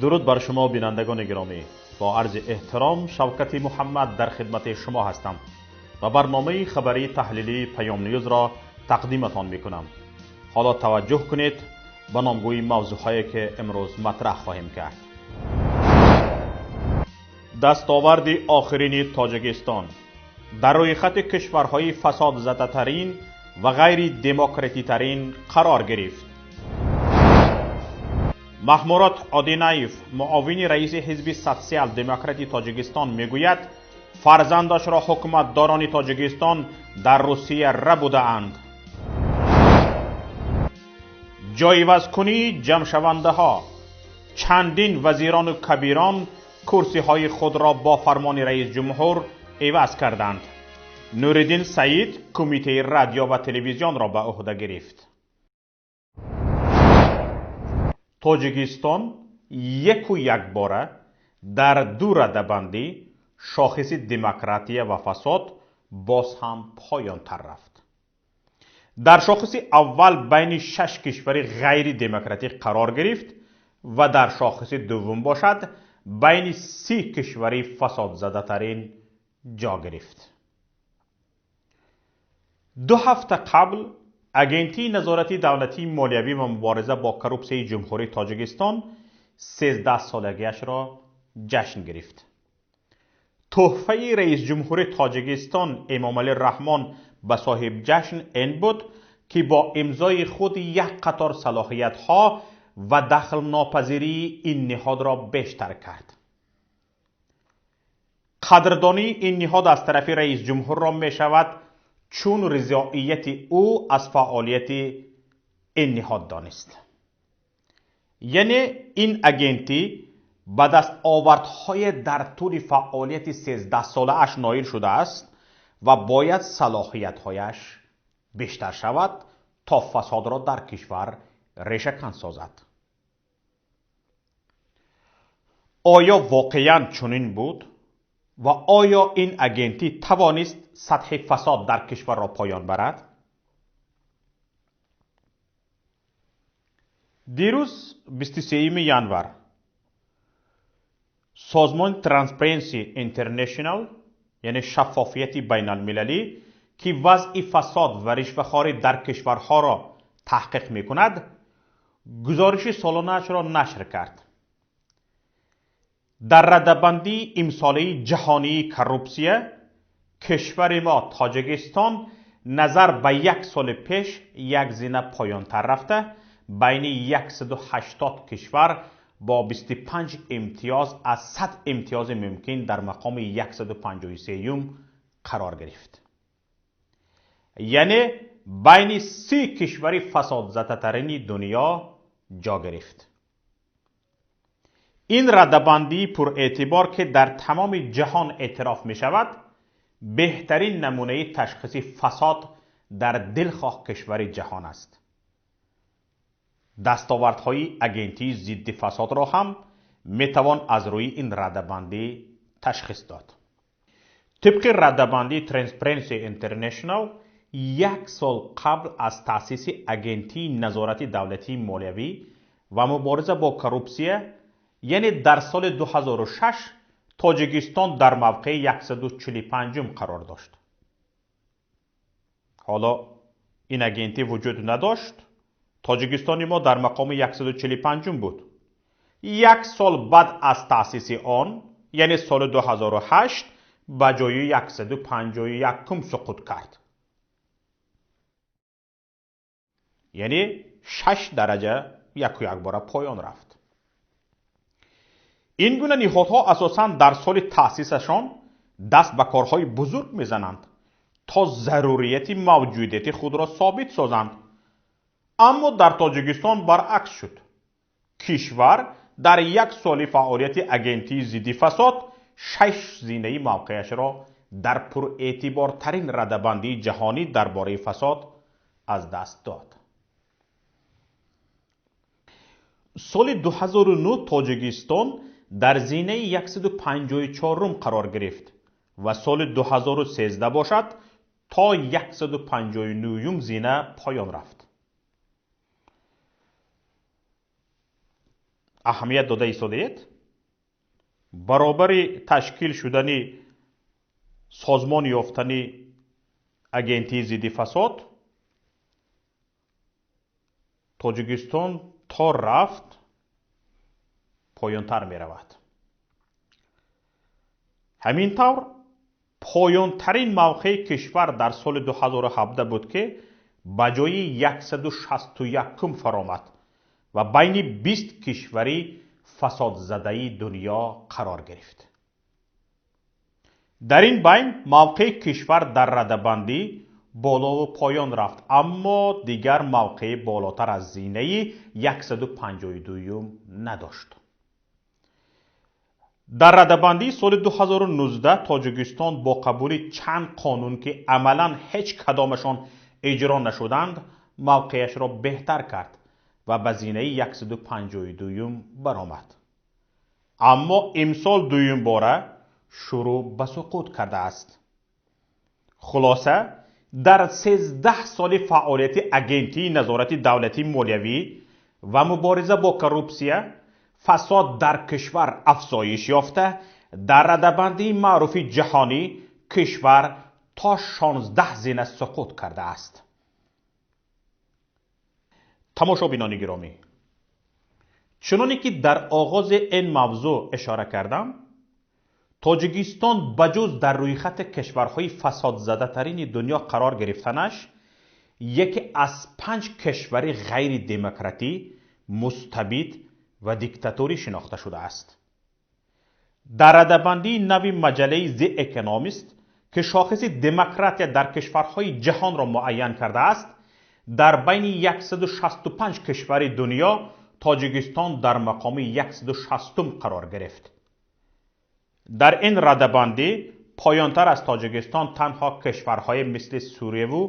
Дуруд бар шумо, бинандагони гиромӣ. Бо арзи эҳтиром, Шавкати Муҳаммад дар хидмати шумо ҳастам ва барномаи хабарии таҳлилии Паём Ньюзро тақдиматон мекунам. Ҳоло таваҷҷӯҳ кунед ба номгӯи мавзӯъҳое, ки имрӯз матраҳ хоҳем кард. Дастоварди охирини Тоҷикистон дар рӯйхати кишварҳои фасодзадатарин ва ғайридемократитарин қарор гирифт. Маҳмурод Одинаев, муовини раиси ҳизби Социал-демократи Тоҷикистон, мегӯяд, фарзандашро ҳукуматдорони Тоҷикистон дар Русия рабудаанд. Ҷойивазкунии ҷамъшавандаҳо. Чандин вазирону кабирон курсиҳои худро бо фармони раисҷумҳур иваз карданд. Нуриддин Саид кумитаи радио ва телевизионро ба ӯҳда гирифт. Тоҷикистон яку якбора дар ду радабандӣ, шохиси демократия ва фасод, боз ҳам поёнтар рафт. Дар шохиси аввал байни шаш кишвари ғайридемократӣ қарор гирифт ва дар шохиси дуввум бошад, байни 30 кишвари фасодзадатарин ҷо гирифт. 2 ҳафта қабл Агентии назорати давлатии молиявӣ ва мубориза бо коррупсияи Ҷумҳурии Тоҷикистон 13солагиашро ҷашн гирифт. Тӯҳфаи раисҷумҳури Тоҷикистон Эмомалӣ Раҳмон ба соҳибҷашн ин буд, ки бо имзои худ як қатор салоҳиятҳо ва дахлнопазирии ин ниҳодро бештар кард. Қадрдонии ин ниҳод аз тарафи раисҷумҳурро мешавад чун ризоияти ӯ аз фаъолияти ин ниҳод донист. Яъне ин агентӣ ба дастовардҳое дар тӯли фаъолияти 13солааш ноил шудааст ва бояд салоҳиятҳояш бештар шавад, то фасодро дар кишвар решакан созад. Оё воқеан чунин буд ва оё ин агентӣ тавонист сатҳи фасод дар кишварро поён барад? Дирӯз, 23 январ, созмони Transparency International, яъне шаффофияти байналмилалӣ, ки вазъи фасод ва ришвахорӣ дар кишварҳоро таҳқиқ мекунад, гузориши солонаашро нашр кард. Дар радабандии имсолаи ҷаҳонии коррупсия кишвари мо Тоҷикистон назар ба як соли пеш як зина поёнтар рафта, байни 180 кишвар бо 25 имтиёз аз 100 имтиёзи мумкин дар мақоми 153 қарор гирифт. Яъне байни 30 кишвари фасодзадатарини дунё ҷо гирифт. Ин радабандии пурэътибор, ки дар тамоми ҷаҳон эътироф мешавад, беҳтарин намунаи ташхиси фасод дар дилхоҳ кишвари ҷаҳон аст. Дастовардҳои агентии зидди фасодро ҳам метавон аз рӯи ин радабандӣ ташхис дод. Тибқи радабандии Transparency International, як сол қабл аз таъсиси Агентии назорати давлатии молиявӣ ва мубориза бо коррупсия, яъне дар соли 2006, Тоҷикистон дар мавқеи 145 қарор дошт. Ҳоло ин агентӣ вуҷуд надошт, Тоҷикистони мо дар мақоми 145 буд. Як сол баъд аз таъсиси он, яъне соли 2008, ба ҷои 151 суқут кард. Яъне 6 дараҷа яку якбора поён рафт. Ин гуна ниҳодҳо асосан дар соли таъсисашон даст ба корҳои бузург мезананд, то зарурияти мавҷудияти худро собит созанд. Аммо дар Тоҷикистон баръакс шуд. Кишвар дар як соли фаъолияти агентии зидди фасод шаш зинаи мавқеашро дар пурэътибортарин радабандии ҷаҳонӣ дар бораи фасод аз даст дод. Соли 2009 Тоҷикистон дар зинаи 154 қарор гирифт ва соли 2013 бошад, то 159 зина поён рафт. Аҳамият дода истодаед? Баробари ташкил шудани созмон ёфтани агентии зидди фасод, Тоҷикистон то рафт поёнтар меравад. Ҳамин тавр поёнтарин мавқеи кишвар дар соли 2017 буд, ки ба ҷои 161 фаромад ва байни 20 кишвари фасодзадаи дунё қарор гирифт. Дар ин байн мавқеи кишвар дар радабандӣ болову поён рафт, аммо дигар мавқеи болотар аз зинаи 152 надошт. Дар радабандии соли 2019 Тоҷикистон бо қабули чанд қонун, ки амалан ҳеҷ кадомашон иҷро нашуданд, мавқеяшро беҳтар кард ва ба зинаи 152 баромад. Аммо имсол дуюмбора шурӯъ ба суқут кардааст. Хулоса, дар 13 соли фаъолияти Агентии назорати давлатии молиявӣ ва мубориза бо коррупсия фасод дар кишвар афзоиш ёфта, дар радабандии маъруфи ҷаҳонӣ кишвар то 16 зина суқут кардааст. Тамошобинони гиромӣ, чуноне ки дар оғози ин мавзӯъ ишора кардам, Тоҷикистон ба ҷуз дар рӯйхати кишварҳои фасодзадатарини дунё қарор гирифтанаш, яке аз 5 кишвари ғайридемократӣ, мустабид ва диктаторӣ шинохта шудааст. Дар радабандии нави маҷаллаи The Economist, ки шохиси демократия дар кишварҳои ҷаҳонро муайян кардааст, дар байни 165 кишвари дунё Тоҷикистон дар мақоми 160 қарор гирифт. Дар ин радабандӣ поёнтар аз Тоҷикистон танҳо кишварҳои мисли Сурияву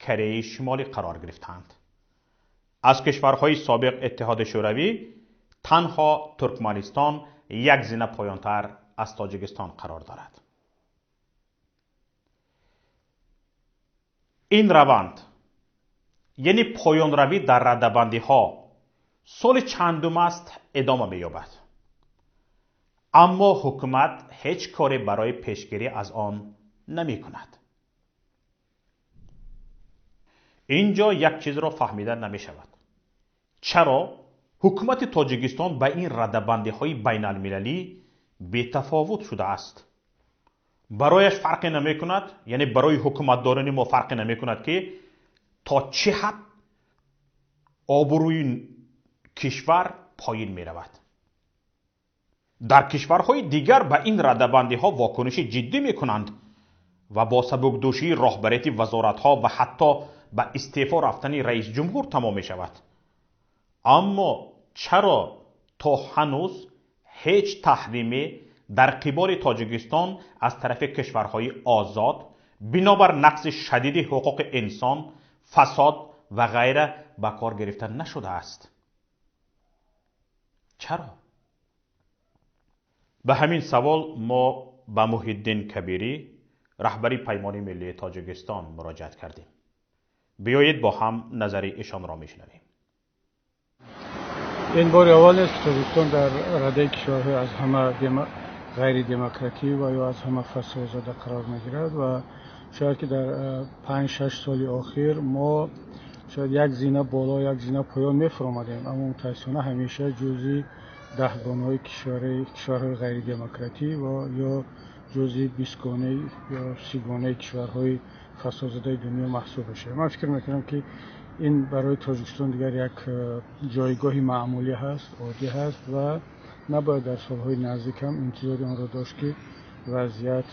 Кореяи Шимолӣ қарор гирифтаанд. Аз кишварҳои собиқ Иттиҳоди Шӯравӣ танҳо Туркманистон як зина поёнтар аз Тоҷикистон қарор дорад. Ин раванд, яъне поёнравӣ дар радабандиҳо, соли чандум аст идома меёбад. Аммо ҳукумат ҳеҷ коре барои пешгирӣ аз он намекунад. Инҷо як чизро фаҳмида намешавад. Чаро ҳукумати Тоҷикистон ба ин радабандиҳои байналмилалӣ бетафовут шудааст? Барояш фарқе намекунад, яъне барои ҳукуматдорони мо фарқе намекунад, ки то чӣ ҳад обрӯи кишвар поин меравад. Дар кишварҳои дигар ба ин радабандиҳо вокуниши ҷиддӣ мекунанд ва бо сабукдӯшии роҳбарияти вазоратҳо ва ҳатто ба истеъфо рафтани раисҷумҳур тамом мешавад. Аммо чаро то ҳанӯз ҳеҷ таҳриме дар қиболи Тоҷикистон аз тарафи кишварҳои озод бинобар нақси шадиди ҳуқуқи инсон, фасод ва ғайра ба кор гирифта нашудааст? Чаро? Ба ҳамин савол мо ба Муҳиддин Кабирӣ, раҳбари Паймони миллии Тоҷикистон, муроҷиат кардем. Биёед бо ҳам назари эшонро мешунавем. Ин бори аввал нест, ки Тоҷикистон дар радаи кишварҳои аз ҳама ғайридемократӣ ва ё аз ҳама фасодзада қарор мегирад ва шояд ки дар 5-6 соли охир мо шояд як зина боло, як зина поён мефуромадем, аммо мутаассифона ҳамеша ҷузъи даҳгонаҳои кишварҳои ғайридемократӣ ва ё ҷузъи бистгонаи ё сигонаи кишварҳои фасодзадаи дунё маҳсуб мешавад. Ман фикр мекунам, ки ин барои Тоҷикистон дигар як ҷойгоҳи маъмулӣ ҳаст, оддӣ ҳаст ва набояд дар солҳои наздик ҳам интизори онро дошт, ки вазъият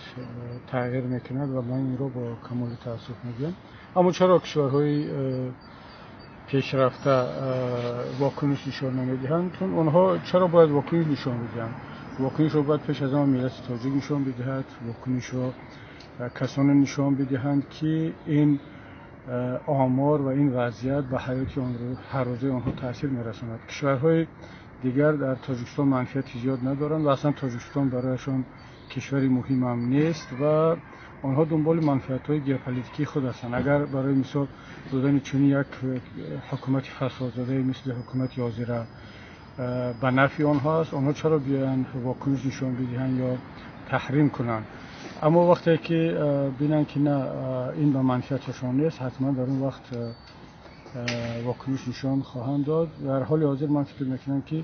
тағйир мекунад ва ман инро бо камоли таассуф мегӯям. Аммо чаро кишварҳои пешрафта вокуниш нишон намедиҳанд? Чун онҳо чаро бояд вокуниш нишон бидиҳанд? Вокунишро бояд пеш аз ҳама миллати тоҷик нишон бидиҳад, вокунишро касоне нишон бидиҳанд, ки ин омор ва ин вазъият ба ҳаёти ҳаррӯзаи онҳо таъсир мерасонад. Кишварҳои дигар дар Тоҷикистон манфиати зиёд надоранд ва аслан Тоҷикистон барояшон кишвари муҳимам нест ва онҳо дунболи манфиатҳои геополитикии худ ҳастанд. Агар барои мисол додани чунин як ҳукумати фасодзадае мисли ҳукумати ҳозира ба нафъи онҳо аст, онҳо чаро биёянд вокуниш нишон бидиҳанд ё таҳрим кунанд? Аммо вақте ки бинанд, ки на, ин ба манфиаташон нест, ҳатман дар он вақт вокуниш нишон хоҳанд дод. Дар ҳоли ҳозир ман фикр мекунам, ки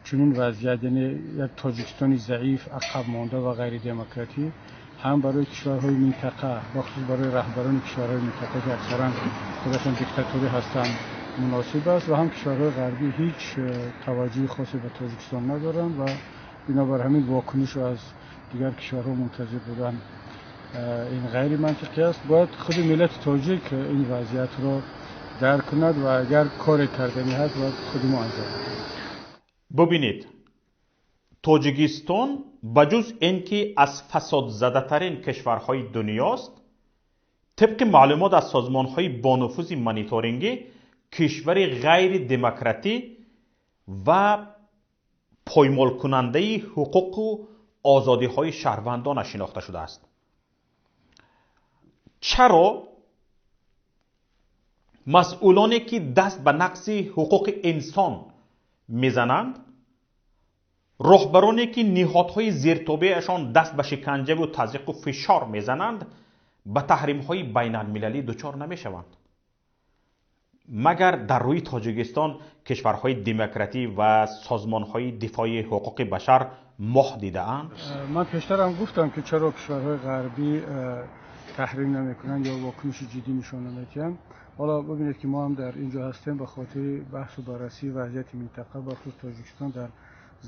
чунин вазъият, яъне як Тоҷикистони заиф, ақаб монда ва ғайридемократӣ, ҳам барои кишварҳои минтақа, бахусус барои раҳбарони кишварҳои минтақа, ки аксаран худашон диктаторӣ ҳастанд, муносиб аст ва ҳам кишварҳои ғарбӣ ҳеҷ таваҷҷӯҳи хосе ба Тоҷикистон надоранд ва бинобар ҳамин вокунишро аз дигар кишварҳо мунтазир будан ин ғайримантиқӣ аст. Бояд худи миллати тоҷик ин вазъиятро дарк кунад ва агар коре карданӣ ҳаст, бояд худи мо анҷом диҳем. Бубинед, Тоҷикистон ба ҷуз ин ки аз фасодзадатарин кишварҳои дунёст, тибқи маълумот аз созмонҳои бонуфузи мониторингӣ, кишвари ғайридемократӣ ва поймолкунандаи ҳуқуқу озодиҳои шаҳрвандона шинохта шудааст. Чаро масъулоне ки даст ба нақзи ҳуқуқи инсон мезананд, роҳбароне ки ниҳодҳои зертобеашон даст ба шиканҷаву тазйиқу фишор мезананд, ба таҳримҳои байналмилалӣ дучор намешаванд? Магар дар рӯи Тоҷикистон кишварҳои демократӣ ва созмонҳои дифои ҳуқуқи башар моҳ дидаанд? Ман пештар ҳам гуфтам, ки чаро кишварҳои ғарбӣ таҳрим намекунанд ё вокуниши ҷиддӣ нишон намедиҳанд. Ҳоло бубинед, ки мо ҳам дар ин ҷо ҳастем ба хотири баҳсу баррасии вазъияти минтақа, бахусус Тоҷикистон, дар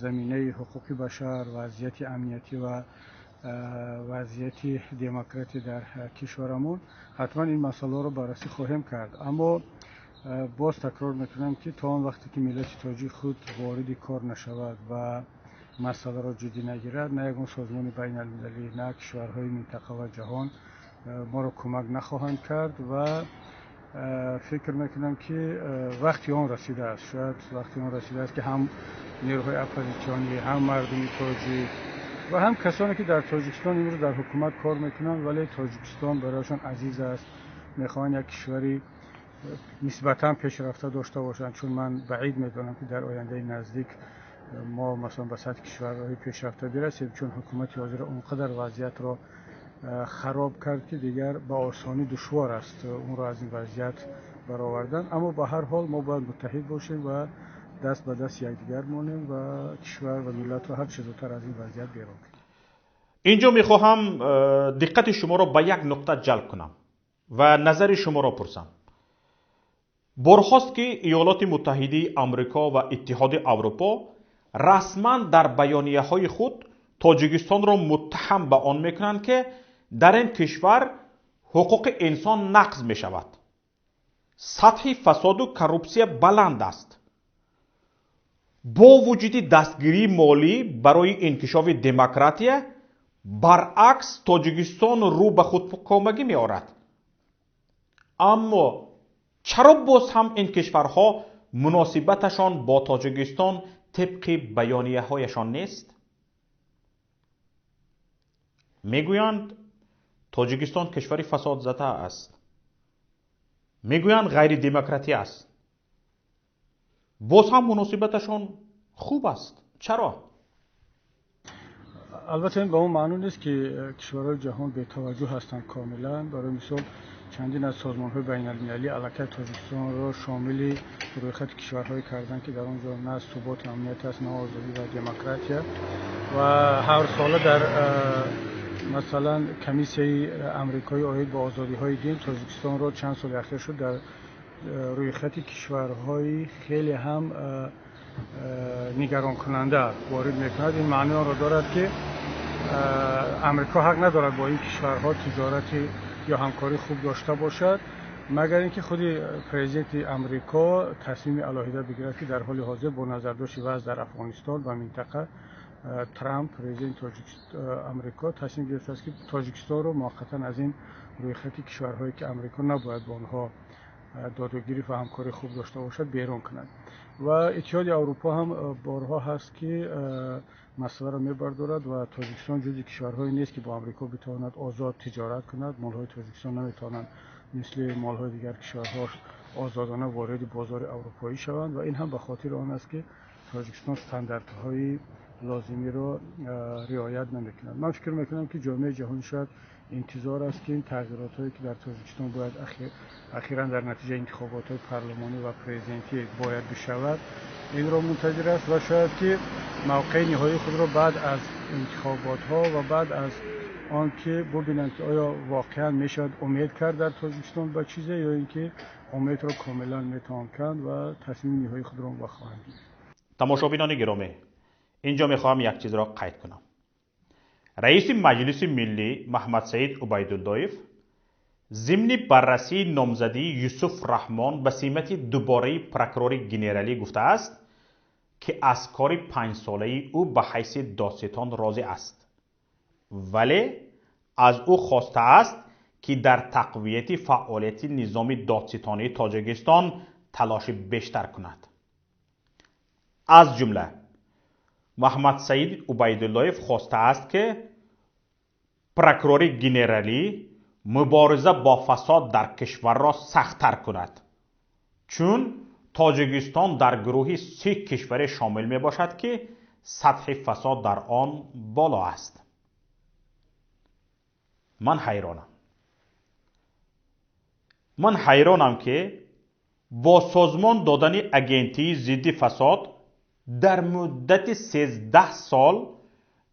заминаи ҳуқуқи башар, вазъияти амниятӣ ва вазъияти демократӣ дар кишварамон. Ҳатман ин масъаларо баррасӣ хоҳем кард, аммо боз такрор мекунам, ки то он вақте ки миллати тоҷик худ вориди кор нашавад ва масъаларо ҷиддӣ нагирад, на ягон созмони байналмилалӣ, на кишварҳои минтақа ва ҷаҳон моро кӯмак нахоҳанд кард. Ва фикр мекунам, ки вақти он расидааст, шояд вақти он расидааст, ки ҳам нерӯҳои оппозитсионӣ, ҳам мардуми тоҷик ва ҳам касоне ки дар Тоҷикистон имрӯз дар ҳукумат кор мекунанд, вале Тоҷикистон барояшон азиз аст, мехоҳанд як кишвари нисбатан пешрафта дошта бошанд, чун ман баъид медонам, ки дар ояндаи наздик мо масалан ба сатҳи кишварҳои пешрафта бирасем, чун ҳукумати ҳозира он қадар вазъиятро хароб кард, ки дигар ба осонӣ душвор аст онро аз ин вазъият баровардан. Аммо ба ҳар ҳол мо бояд муттаҳид бошем ва даст ба даст якдигар монем ва кишвар ва миллатро ҳар чӣ зудтар аз ин вазъият берун кунем. Инҷо мехоҳам диққати шуморо ба як нуқта ҷалб кунам ва назари шуморо пурсам. Борҳост, ки Иёлоти Муттаҳидаи Амрико ва Иттиҳоди Аврупо расман дар баёнияҳои худ Тоҷикистонро муттаҳам ба он мекунанд, ки дар ин кишвар ҳуқуқи инсон нақз мешавад, сатҳи фасоду коррупсия баланд аст. Бо вуҷуди дастгирии молӣ барои инкишофи демократия, баръакс Тоҷикистон рӯ ба худкомагӣ меорад. Аммо чаро боз ҳам ин кишварҳо муносибаташон бо Тоҷикистон тибқи баёнияҳояшон нест? Мегӯянд, Тоҷикистон кишвари фасодзада аст, мегӯянд, ғайридемократӣ аст, боз ҳам муносибаташон хуб аст. Чаро? Албатта, ин ба он маъно нест, ки кишварҳои ҷаҳон бетаваҷҷӯҳ ҳастанд комилан. Барои мисол, чандин аз созмонҳои байналмилалӣ аллакай Тоҷикистонро шомили рӯйхати кишварҳое карданд, ки дар он ҷо на суботу амният аст, на озодӣ ва демократия. Ва ҳар сола дар масалан комиссияи амрикоӣ оид ба озодиҳои дин Тоҷикистонро чанд соли ахир шуд дар рӯйхати кишварҳои хеле ҳам нигаронкунанда ворид мекунад. Ин маъни онро дорад, ки Амрико ҳақ надорад бо ин кишварҳо тиҷорати ё ҳамкории хуб дошта бошад, магар ин ки худи президенти Амрико тасмими алоҳида бигирад, ки дар ҳоли ҳозир бо назардошти вазъ дар Афғонистон ва минтақа Трамп, президенти Амрико, тасмим гирифтааст, ки Тоҷикистонро муваққатан аз ин рӯйхати кишварҳое, ки Амрико набояд бо онҳо додугирифт ва ҳамкории хуб дошта бошад, берун кунад. Ва Иттиҳоди Аврупо ҳам борҳо ҳаст, ки масъаларо мебардорад ва Тоҷикистон ҷузъи кишварҳое нест, ки бо Амрико битавонад озод тиҷорат кунад. Молҳои Тоҷикистон наметавонанд мисли молҳои дигар кишварҳо озодона вориди бозори аврупоӣ шаванд ва ин ҳам ба хотири он аст, ки Тоҷикистон стандартҳои лозимиро риоят намекунад. Ман фикр мекунам, ки ҷомеаи ҷаҳонӣ шояд интизор аст, ки ин тағйиротҳое, ки дар Тоҷикистон бояд ахиран дар натиҷаи интихоботҳои парлумонӣ ва президентӣ бояд бишавад, инро мунтазир аст ва шояд ки мавқеи ниҳоии худро баъд аз интихоботҳо ва баъд аз он ки бубинанд, ки оё воқеан мешавад умед кард дар Тоҷикистон ба чизе ё ин ки умедро комилан метавон кард ва тасмими ниҳоии худро он вақт хоҳанд гирифт. Тамошобинони гиромӣ, инҷо мехоҳам як чизро қайд кунам. Раиси Маҷлиси Миллӣ Маҳмадсаид Убайдуллоев зимни баррасии номзадии Юсуф Раҳмон ба симати дубораи прокурори генералӣ гуфтааст, ки аз кори панҷсолаи ӯ ба ҳайси додситон розӣ аст, вале аз ӯ хостааст, ки дар тақвияти фаъолияти низоми додситонии Тоҷикистон талоши бештар кунад. Аз ҷумла Маҳмадсаид Убайдуллоев хостааст, ки прокурори генералӣ мубориза бо фасод дар кишварро сахттар кунад, чун Тоҷикистон дар гурӯҳи 30 кишваре шомил мебошад, ки сатҳи фасод дар он боло аст. Ман ҳайронам. Ман ҳайронам, ки бо созмон додани агентии зидди фасод дар муддати 13 сол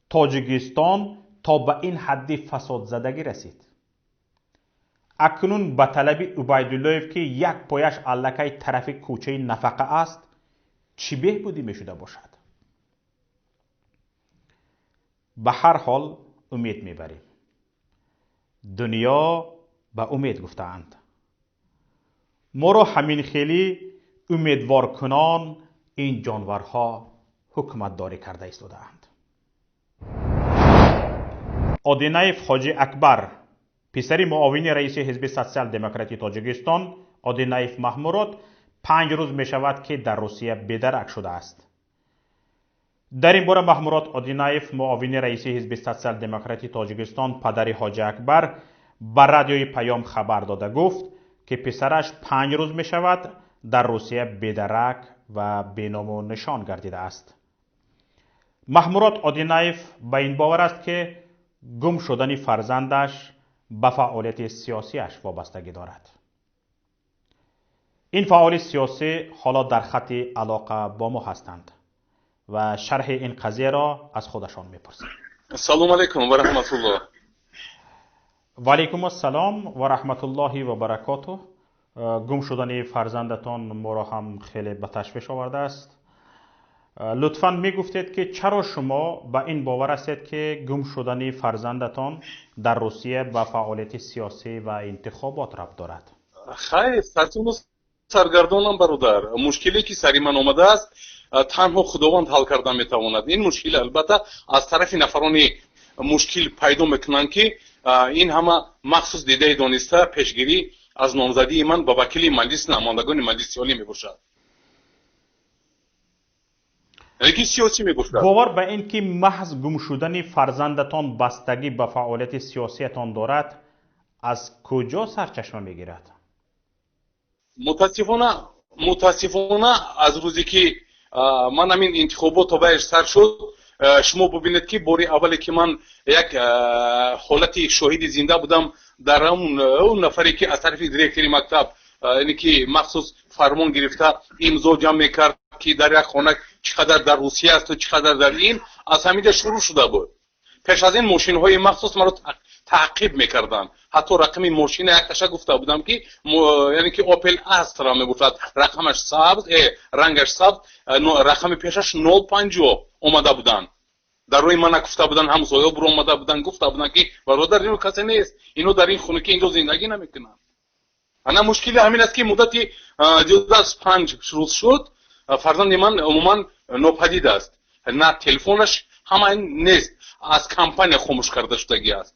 Тоҷикистон то ба ин ҳадди фасодзадагӣ расид. Акнун ба талаби Убайдуллоев, ки як пояш аллакай тарафи кӯчаи нафақа аст, чӣ беҳбудӣ мешуда бошад? Ба ҳар ҳол умед мебарем. Дунё ба умед гуфтаанд. Моро ҳамин хеле умедворкунон ин ҷонварҳо ҳукуматдорӣ карда истодаанд. Одинаев Ҳоҷи Акбар, писари муовини раиси ҳизби Социал-демократии Тоҷикистон Одинаев Маҳмурод, 5 рӯз мешавад, ки дар Русия бедарак шудааст. Дар ин бора Маҳмурод Одинаев, муовини раиси ҳизби Социал-демократии Тоҷикистон, падари Ҳоҷи Акбар, ба радиои Паём хабар дода гуфт, ки писараш 5 рӯз мешавад дар Русия бедарак ва беному нишон гардидааст. Маҳмурод Одинаев ба ин бовар аст, ки гум шудани фарзандаш ба фаъолияти сиёсиаш вобастагӣ дорад. Ин фаъоли сиёсӣ ҳоло дар хатти алоқа бо мо ҳастанд ва шарҳи ин қазияро аз худашон мепурсем. Ассалому алайкум ва раҳматуллоҳ. Ва алайкум ассалом ва раҳматуллоҳи ва баракотуҳ. Гум шудани фарзандатон моро ҳам хеле ба ташвиш овардааст. Лутфан мегуфтед, ки чаро шумо ба ин бовар ҳастед, ки гум шудани фарзандатон дар Русия ба фаъолияти сиёсӣ ва интихобот рабт дорад? Хайр, сартону саргардонам, бародар. Мушкиле ки сари ман омадааст, танҳо Худованд ҳал карда метавонад. Ин мушкил албатта аз тарафи нафарони мушкил пайдо мекунанд, ки ин ҳама махсус дидаи дониста пешгирӣ аз номзадии ман ба вакили Маҷлиси намояндагони Маҷлиси Олӣ мебошад. Яъне ки сиёсӣ мебошад. Бовар ба ин ки маҳз гум шудани фарзандатон бастагӣ ба фаъолияти сиёсиятон дорад, аз куҷо сарчашма мегирад? Мутаассифона аз рӯзе ки ман ҳамин интихобот то баеш сар шуд, шумо бубинед, ки бори аввале ки ман як ҳолати шоҳиди зинда будам дар он нафаре ки аз тарафи директори мактаб, яъне ки махсус фармон гирифта имзо ҷамъ мекард, ки дар як хона чӣ қадар дар Русия асту чӣ қадар дар ин, аз ҳаминҷа шурӯъ шуда буд. Пеш аз ин мошинҳои махсус маро таъқиб мекарданд. Ҳатто рақами мошина якташа гуфта будам, ки яъне ки Opel Astra мегуфтад, рақамаш сабз, рангаш сабз, рақами пешаш 050 омада буданд. Дар рӯи мана гуфта буданд, ҳамсояҳо буро омада буданд, гуфта буданд, ки бародар, ино касе нест, ино дар ин хона ки инҷо зиндагӣ намекунанд. Ана мушкили ҳамин аст, ки муддати зиёда аз 5 рӯз шуд, фарзанди ман умуман нопадид аст. На телефонаш ҳама нест, аз компания хомӯш карда шудагӣ аст.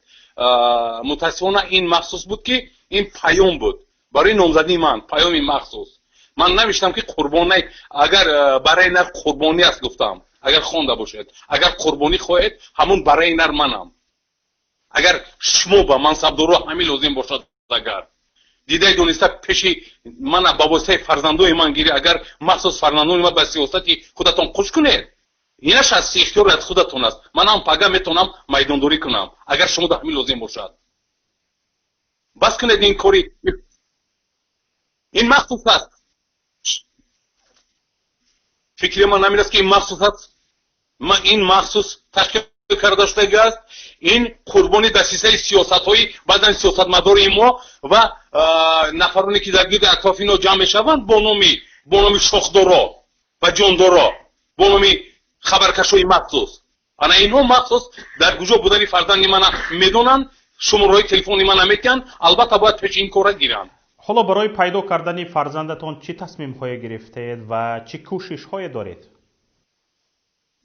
Мутаассифона ин махсус буд, ки ин паём буд барои номзадии ман, паёми махсус. Ман навиштам, ки қурбонай, агар барои нар қурбонӣ аст гуфтам, агар хонда бошед, агар қурбонӣ хоҳед, ҳамун барои нар манам. Агар шумо ба мансабдоро ҳамин лозим бошад, агар Дидаи дониста пеши мана ба воситаи фарзандои ман гирӣ, агар махсус фарзандони ман ба сиёсати худатон қуш кунед, инаш аз ихтиёри аз худатон аст. Ман ҳам пага метавонам майдондорӣ кунам, агар шумо дар ҳамин лозим бошад. Бас кунед ин кори, ин махсус аст. Фикри ман ҳамин аст, ки ин махсус аст, ин махсус ташкил карда шудагӣ аст. Ин қурбони дасисаи сиёсатҳои баъзан сиёсатмадори мо ва нафароне, ки дар гирди атрофи ино ҷамъ мешаванд бо номи шохдоро ва ҷондоро, бо номи хабаркашои махсус. Ана инҳо махсус дар куҷо будани фарзанди мана медонанд, шумораҳои телефони мана метиҳанд. Албатта, бояд пеши ин корра гиранд. Ҳоло барои пайдо кардани фарзандатон чӣ тасмимҳое гирифтаед ва чӣ кӯшишҳое доред?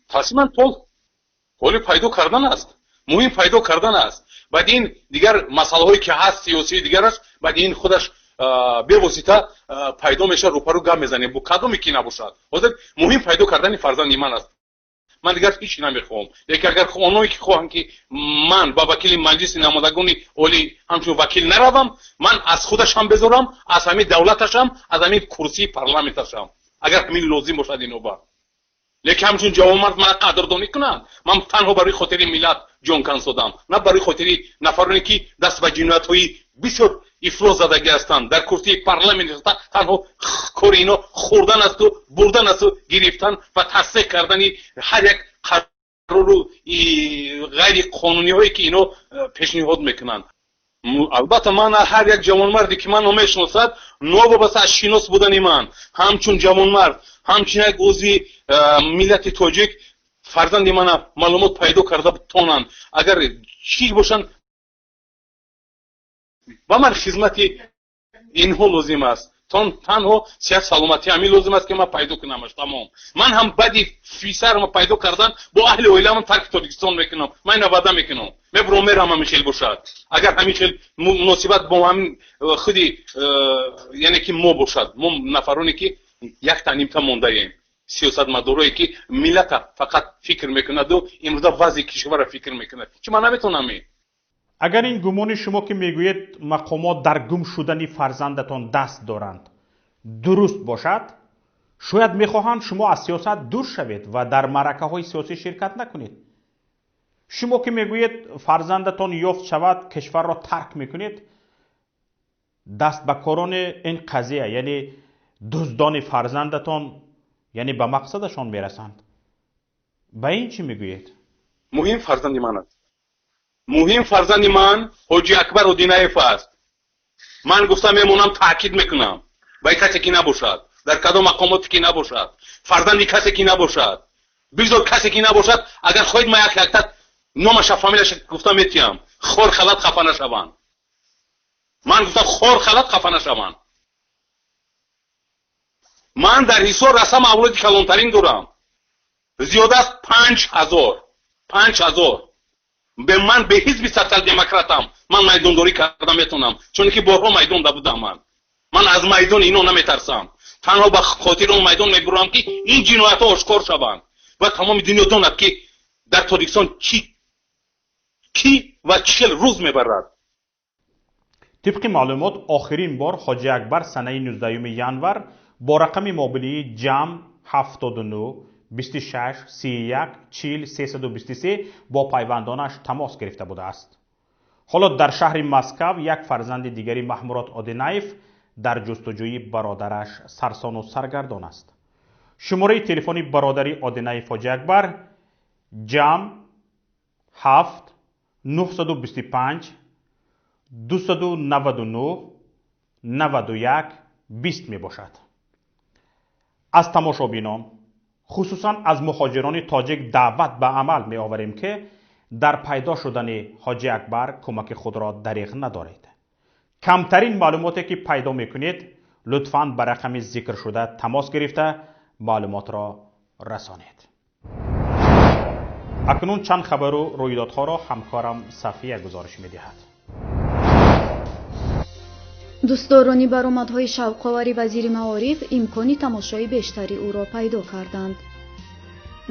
Тасмиман тол ҳоли пайдо кардан аст. Муҳим пайдо кардан аст. Баъд ин дигар масъалаҳое, ки ҳаст, сиёсии дигар аст, баъд ин худаш бевосита пайдо мешавад. Рӯпарӯ гап мезанем бо кадоме ки набошад. Ҳозир муҳим пайдо кардани фарзанди ман аст. Ман дигар ҳеҷ намехоҳам. Лекин агар оное ки хоҳанд, ки ман ба вакили Маҷлиси намояндагони олӣ ҳамчун вакил наравам, ман аз худашам безорам, аз ҳамин давлаташам, аз ҳамин курсии парламенташам, агар ҳамин лозим бошад иноба. Лекин ҳамчун ҷавонмард мана қадрдонӣ кунанд. Ман танҳо барои хотири миллат ҷон кансодам, на барои хотири нафароне, ки даст ба ҷиноятҳои бисёр ифлос задагӣ ҳастанд. Дар курсии парламент нишаста, танҳо кори ино хӯрдан асту бурдан асту гирифтан ва тасдиқ кардани ҳар як қарору ғайриқонуниҳое, ки ино пешниҳод мекунанд. Албатта, ман ҳар як ҷавонмарде, ки манро мешиносад, новобаста аз шинос будани ман ҳамчун ҷавонмард, ҳамчун як узви миллати тоҷик, фарзанди мана маълумот пайдо карда тонанд, агар чӣ бошанд, ба ман хизмати инҳо лозим аст. Танҳо сиҳат саломатӣ ҳамин лозим аст, ки ман пайдо кунамаш, тамом. Ман ҳам баъди писарама пайдо кардан бо аҳли оиламон тарки Тоҷикистон мекунам. Ман ина ваъда мекунам, мебурам, мерам. Ҳамин хел бошад, агар ҳамин хел муносибат бо ҳамин худи яъне ки мо бошад, мо нафароне, ки якта нимта мондаем, сиёсатмадорое, ки миллата фақат фикр мекунаду имрӯза вазъи кишварро фикр мекунад, чи ман наметавонам. Агар ин гумони шумо, ки мегӯед мақомот дар гум шудани фарзандатон даст доранд, дуруст бошад, шояд мехоҳанд шумо аз сиёсат дур шавед ва дар маъракаҳои сиёсӣ ширкат накунед. Шумо ки мегӯед фарзандатон ёфт шавад, кишварро тарк мекунед, дастбакорони ин қазия, яъне дуздони фарзандатон, яъне ба мақсадашон мерасанд. Ба ин чӣ мегӯед? Муҳим фарзанди ман аст. Муҳим фарзанди ман Ҳоҷи Акбар Одинаев аст. Ман гуфта мемонам, таъкид мекунам, ба касе ки набошад, дар кадом мақомоте ки набошад, фарзанди касе ки набошад, бигзор касе ки набошад, агар хоҳед, ман як якта номаша, фамилияша гуфта метиҳам, хор халат хафа нашаванд. Ман гуфтам, хор халат хафа нашаванд. Ман дар Ҳисор расам авлоди калонтарин дорам, зиёда аз 5000, 5000. Бе ман бе ҳизби социал-демократам ман майдондорӣ карда метавонам, чунки борҳо майдонда будам. Ман аз майдони ино наметарсам. Танҳо ба хотири он майдон мебурам, ки ин ҷиноятҳо ошкор шаванд ва тамоми дунё донад, ки дар Тоҷикистон чӣ, кӣ ва чӣ хел рӯз мебарад. Тибқи маълумот, охирин бор Ҳоҷи Акбар санаи 19 январ бо рақами мобилии ҷамъ 79 26 31 40 323 бо пайвандонаш тамос гирифта будааст. Ҳоло дар шаҳри Москав як фарзанди дигари Маҳмурод Одинаев дар ҷустуҷӯи бародараш сарсону саргардон аст. Шумораи телефони бародари Одинаев Ҳоҷи Акбар ҷамъ 7 925 299 91 20 мебошад. Аз тамошобинон, хусусан аз муҳоҷирони тоҷик, даъват ба амал меоварем, ки дар пайдо шудани Ҳоҷи Акбар кӯмаки худро дариғ надоред. Камтарин маълумоте ки пайдо мекунед, лутфан ба рақами зикршуда тамос гирифта, маълумотро расонед. Акнун чанд хабару рӯйдодҳоро ҳамкорам Сафия гузориш медиҳад. Дӯстдорони баромадҳои шавқовари вазири маориф имкони тамошои бештари ӯро пайдо карданд.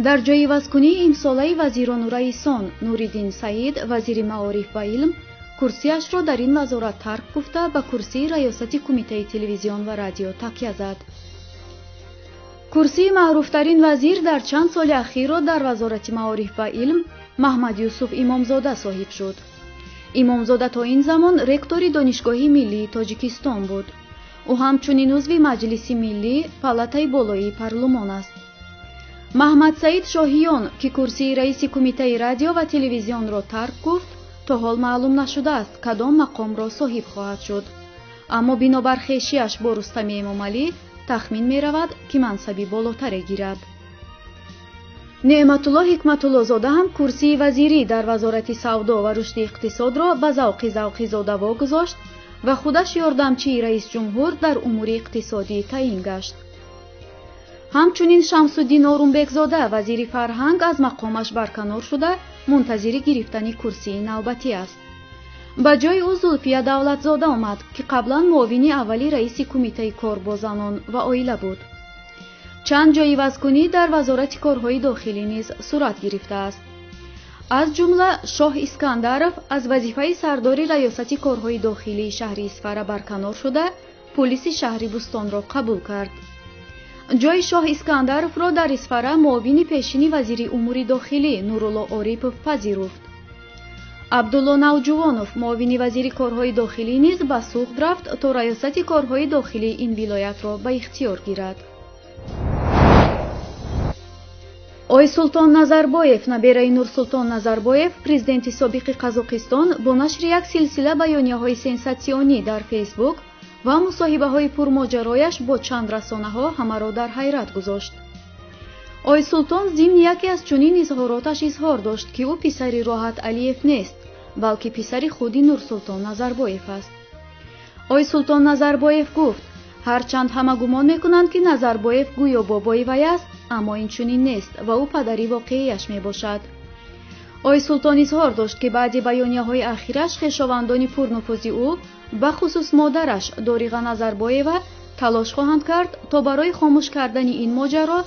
Дар ҷойивазкунии имсолаи вазирону раисон Нуриддин Саид, вазири маориф ва илм, Курсияшро дар ин вазорат тарк гуфта, ба курсии раёсати кумитаи телевизион ва радио такя зад. Курсии маъруфтарин вазир дар чанд соли ахирро дар вазорати маориф ва илм Маҳмадюсуф Имомзода соҳиб шуд. Имомзода то ин замон ректори Донишгоҳи миллии Тоҷикистон буд. Ӯ ҳамчунин узви Маҷлиси миллӣ, палатаи болоии парлумон аст. Маҳмадсаид Шоҳиён, ки курсии раиси кумитаи радио ва телевизионро тарк гуфт, то ҳол маълум нашудааст, кадом мақомро соҳиб хоҳад шуд. Аммо бинобар хешиаш бо Рустами Эмомалӣ тахмин меравад, ки мансаби болотаре гирад. Неъматулло Ҳикматуллозода ҳам курсии вазирӣ дар вазорати савдо ва рушди иқтисодро ба Завқи Завқизода вогузошт ва худаш ёрдамчии раисҷумҳур дар умури иқтисодӣ таъин гашт. Ҳамчунин Шамсуддин Орумбекзода, вазири фарҳанг, аз мақомаш барканор шуда, мунтазири гирифтани курсии навбатӣ аст. Ба ҷои ӯ Зулфия Давлатзода омад, ки қаблан муовини аввали раиси кумитаи кор бо занон ва оила буд. Чанд ҷойивазкунӣ дар вазорати корҳои дохилӣ низ сурат гирифтааст. Аз ҷумла Шоҳ Искандаров аз вазифаи сардори раёсати корҳои дохилии шаҳри Исфара барканор шуда, пулиси шаҳри Бӯстонро қабул кард. Ҷои Шоҳ Искандаровро дар Исфара муовини пешини вазири умури дохилӣ Нурулло Орипов пазируфт. Абдулло Навҷувонов, муовини вазири корҳои дохилӣ, низ ба Суғд рафт, то раёсати корҳои дохилии ин вилоятро ба ихтиёр гирад. Ойсултон Назарбоев, набераи Нурсултон Назарбоев, президенти собиқи Қазоқистон, бо нашри як силсила баёнияҳои сенсатсионӣ дар Фейсбук ва мусоҳибаҳои пурмоҷарояш бо чанд расонаҳо ҳамаро дар ҳайрат гузошт. Ойсултон зимни яке аз чунин изҳороташ изҳор дошт, ки ӯ писари Роҳат Алиев нест, балки писари худи Нурсултон Назарбоев аст. Ойсултон Назарбоев гуфт: ҳарчанд ҳама гумон мекунанд, ки Назарбоев гӯё бобои вай аст, аммо ин чунин нест ва ӯ падари воқеияш мебошад. Ойсултон изҳор дошт, ки баъди баёнияҳои ахираш хешовандони пурнуфузи ӯ, бахусус модараш Дориға Назарбоева, талош хоҳанд кард, то барои хомӯш кардани ин моҷаро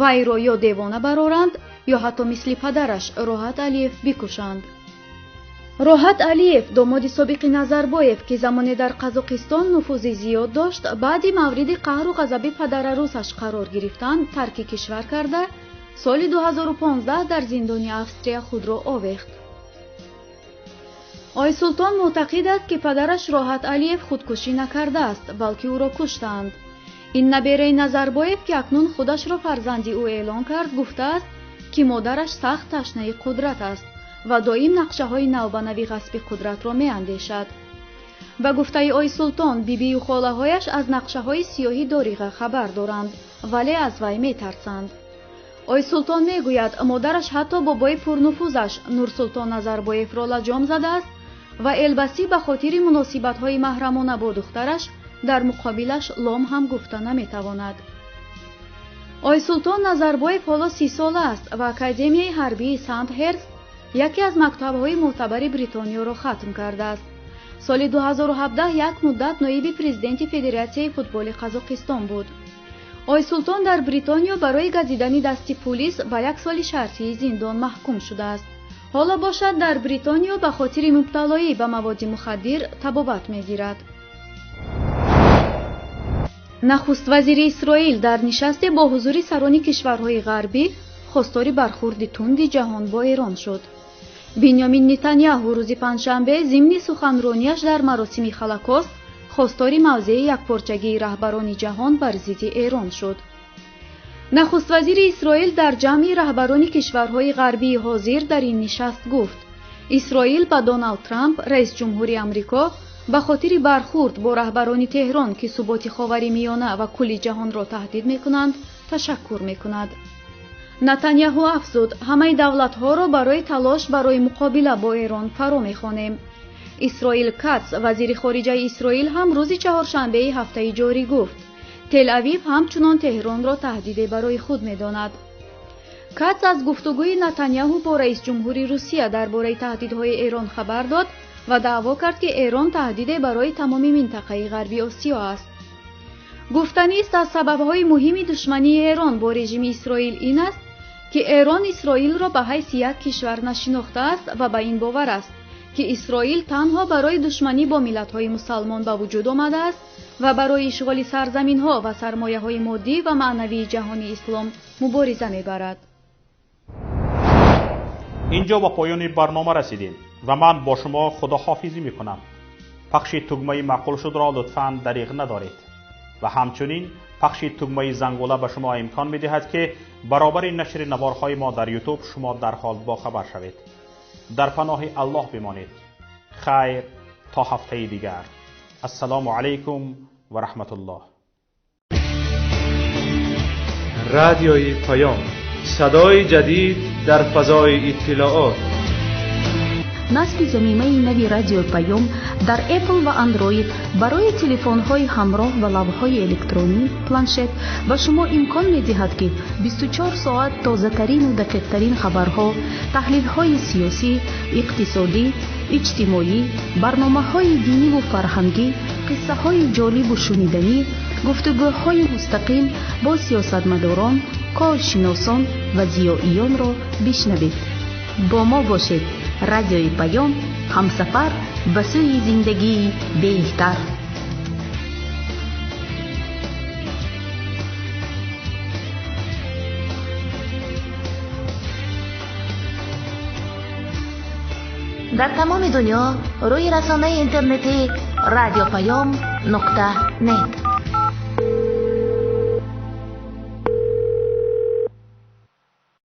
вайро ё девона бароранд, ё ҳатто мисли падараш Роҳат Алиев бикушанд. Роҳат Алиев, домоди собиқи Назарбоев, ки замоне дар Қазоқистон нуфузи зиёд дошт, баъди мавриди қаҳру ғазаби падарарӯсаш қарор гирифтан, тарки кишвар карда, соли 2015 дар зиндони Австрия худро овехт. Ойсултон мӯътақид аст, ки падараш Роҳат Алиев худкушӣ накардааст, балки ӯро куштаанд. Ин набераи Назарбоев, ки акнун худашро фарзанди ӯ эълон кард, гуфтааст, ки модараш сахт ташнаи қудрат аст ва доим нақшаҳои навбанави ғасби қудратро меандешад. Ба гуфтаи Ойсултон, бибию холаҳояш аз нақшаҳои сиёҳи Дориға хабар доранд, вале аз вай метарсанд. Ойсултон мегӯяд, модараш ҳатто бобои пурнуфузаш Нурсултон Назарбоевро лаҷом задааст ва элбасӣ ба хотири муносибатҳои маҳрамона бо духтараш дар муқобилаш лом ҳам гуфта наметавонад. Ойсултон Назарбоев ҳоло 30-сола аст ва Академияи ҳарбии Сандҳерст, яке аз мактабҳои мӯътабари Бритониёро хатм кардааст. Соли 2017 як муддат ноиби президенти Федератсияи футболи Қазоқистон буд. Ойсултон дар Бритониё барои газидани дасти пулис ба як соли шартии зиндон маҳкум шудааст. Ҳоло бошад дар Бритониё ба хотири мубталоӣ ба маводи мухаддир табобат мегирад. Нахуствазири Исроил дар нишасте бо ҳузури сарони кишварҳои ғарбӣ хостори бархурди тунди ҷаҳон бо Эрон шуд. Биньямин Нетаньяҳу рӯзи панҷшанбе зимни суханронияш дар маросими Холокост хостори мавзеи якпорчагии раҳбарони ҷаҳон бар зидди Эрон шуд. Нахуствазири Исроил дар ҷамъи раҳбарони кишварҳои ғарбии ҳозир дар ин нишаст гуфт: Исроил ба Доналд Трамп, раисҷумҳури Амрико, ба хотири бархурд бо раҳбарони Теҳрон, ки суботи Ховари Миёна ва кулли ҷаҳонро таҳдид мекунанд, ташаккур мекунад. Нетаньяҳу афзуд: ҳамаи давлатҳоро барои талош барои муқобила бо Эрон фаро мехонем. Исроил Катс, вазири хориҷаи Исроил, ҳам рӯзи чаҳоршанбеи ҳафтаи ҷорӣ гуфт: Тел-Авив ҳамчунон Теҳронро таҳдиде барои худ медонад. Катс аз гуфтугӯи Нетаньяҳу бо раисҷумҳури Русия дар бораи таҳдидҳои Эрон хабар дод ва даъво кард, ки Эрон таҳдиде барои тамоми минтақаи Ғарби Осиё аст. Гуфтанист, аз сабабҳои муҳими душмании Эрон бо режими Исроил ин аст, ки Эрон Исроилро ба ҳайси як кишвар нашинохтааст ва ба ин бовар аст, ки Исроил танҳо барои душманӣ бо миллатҳои мусалмон ба вуҷуд омадааст ва барои ишғоли сарзаминҳо ва сармояҳои моддӣ ва маънавии ҷаҳони ислом мубориза мебарад. Инҷо ба поёни барнома расидем ва ман бо шумо худоҳофизӣ мекунам. Пахши тугмаи маъқул шудро лутфан дариғ надоред ва ҳамчунин пахши тугмаи зангула ба шумо имкон медиҳад, ки баробари нашри наворҳои мо дар Ютуб шумо дарҳол бохабар шавед. Дар паноҳи Аллоҳ бимонед. Хайр, то ҳафтаи дигар. Ассалому алайкум ва раҳматуллоҳ. Радиои Паём, садои ҷадид дар фазои иттилоот. Насби замимаи нави Радиои Паём дар Apple ва Android барои телефонҳои ҳамроҳ ва лавҳаҳои электронӣ, планшет ба шумо имкон медиҳад, ки 24 соат тозатарину дақиқтарин хабарҳо, таҳлилҳои сиёсӣ, иқтисодӣ, иҷтимоӣ, барномаҳои диниву фарҳангӣ, қиссаҳои ҷолибу шуниданӣ, гуфтугӯҳои мустақим бо сиёсатмадорон, коршиносон ва зиёиёнро бишнавед. Бо мо бошед. Радиои Паём, ҳамсафар ба сӯи зиндагии беҳтар. Дар тамоми дунё рӯи расонаи интернетӣ radiopayom.net.